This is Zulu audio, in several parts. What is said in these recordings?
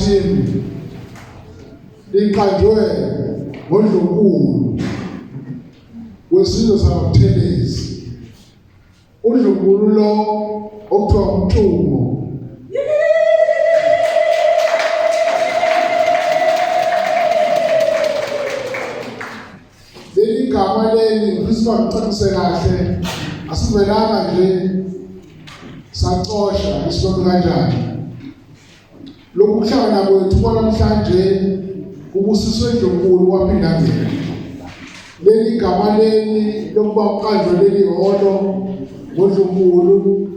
Emphakathini liqanjwe ngoNdlunkulu wesizwe sakwaButhelezi. UNdlunkulu lo okuthiwa uMthungo. Leli gama leli ngifisa ukuba ngicacise kahle, asivelanga nje sacosha isibonke kanjani. Lokhu kuhlangana kwethu kwanamhlanje kubusiswe Ndlunkulu kwaPhindangene. Leli gama leli lokuba kuqanjwe leli hholo ngoNdlunkulu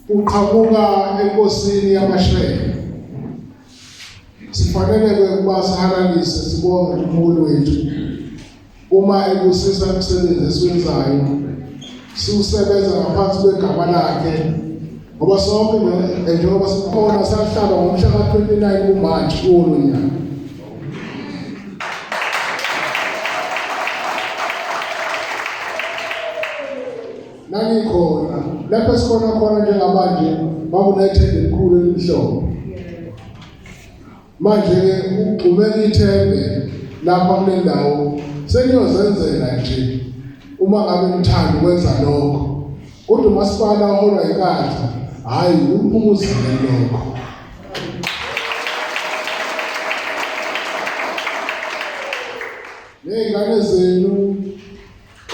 uqhamuka enkosini yamaShele. Sifanele-ke ukuba sihalalise sibonge umholi wethu uma ebusisa umsebenzi esiwenzayo siwusebenza ngaphansi kwegama lakhe ngoba sonke njengoba sikhona sahlaba ngomhla ka-29 kuMarch kuwo lo nyaka. Nangikhona lapho esikhona khona njengamanje kwakunethende elikhulu elimhlophe. Manje-ke ugxumeka ithende lapha kule ndawo seniyozenzela nje uma ngabe nithanda ukwenza lokho. Kodwa umasipala oholwa yiNkatha hhayi uphumuzile lokho. Ney'ngane zenu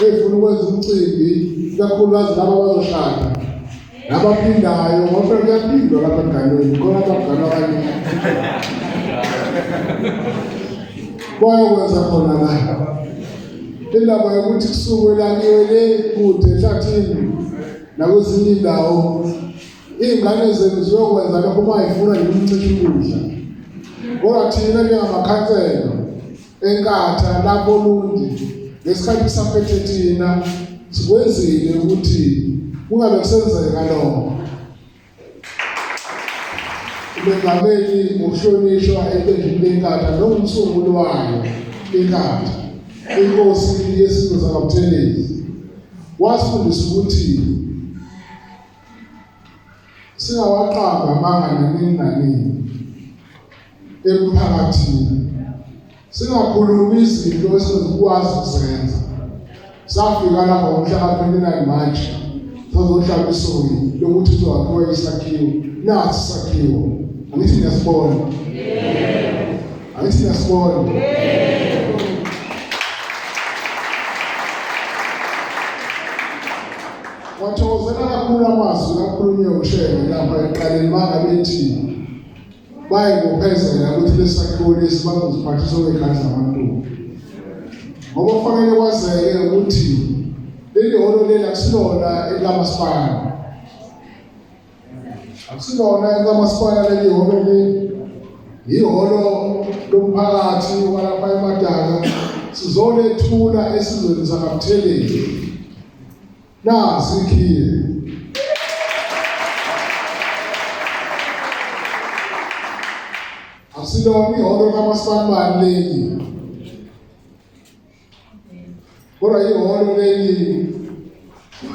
Efuna ukwenza umcimbi ikakhulukazi laba abazoshada nabaphindayo ngoba kuyaphindwa lapha emganweni khona abaganwa abaningi bayokwenza khona la indaba yokuthi kusuke lakiwe le kude ehlathini nakwezinye indawo iy'ngane zenu ziyokwenza lokho uma yifuna nje umcisha ukudla kodwa thina njengamakhansela eNkatha lapho Olundi ngesikhathi kusaphethe thina sikwenzile ukuthi kungabe kusenzeka lokho. Umengameli ngokuhlonishwa eqenjini leNkatha nongumsunguli wayo iNkatha, inkosi yesizwe sakwaButhelezi, wasifundisa ukuthi singawaqambi amanga nanini nanini emphakathini, singakhulumi izinto esingakwazi ukuzenza. Safika lapha ngomhla ka-29 March sazohlaba isoni lokuthi kuzowakhiwa isakhiwo. Nasi isakhiwo, angithi niyasibona? Angithi niyasibona? Wathokozela kakhulu amazwi akhulunywe uShembe lapha ekuqaleni mangabe ethi bayibophezela ukuthi lesakhiwo lesi bazoziphathisa okwekhathi zabantu. Ngoba kufanele kwazeke ukuthi leli hholo leli akusilona elikamasipala. Akusilona elikamasipala leli hholo leli. Ihholo lomphakathi walapha eMadaka sizolethula esizweni sakaButhelezi. Nazi ikhiye. Akusilona ihholo kamasipala leli. Kodwa ihholo leli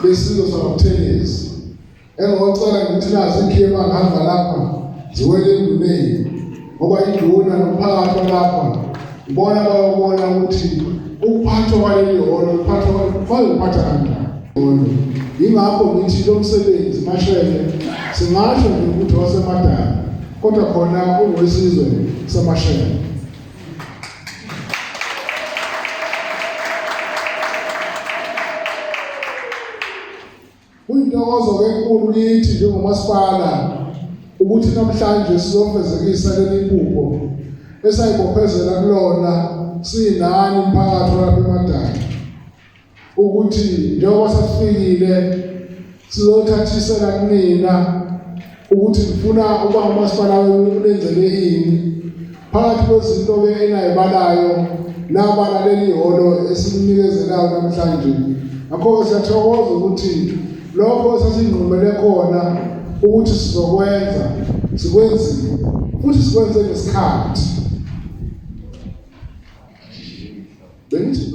lesizwe sakaButhelezi. Engocela ngithi nazi ikhiye mangihamba lapha ziwele enduneni ngoba induna nomphakathi walapha ibona bayobona ukuthi ukuphathwa kwaleli hholo kuphathwa bazophatha kanjani. Yingakho ngithi lo msebenzi Mashele singasho nje ukuthi waseMadala kodwa khona ungowesizwe saMashele. Kuyintokozo-ke enkulu kithi njengomasipala ukuthi namhlanje sizofezekisa leli phupho esayibophezela kulona sinani mphakathi walapha eMadala ukuthi njengoba sesifikile sizothathisela kunina ukuthi ngifuna uba umasipala wenu unenzele ini phakathi kwezinto-ke enayibalayo nabala leli hholo esilinikezelayo namhlanje. Ngakho-ke siyathokoza ukuthi lokho esasinqumele khona ukuthi sizokwenza sikwenzile futhi sikwenze ngesikhathi. Bengithi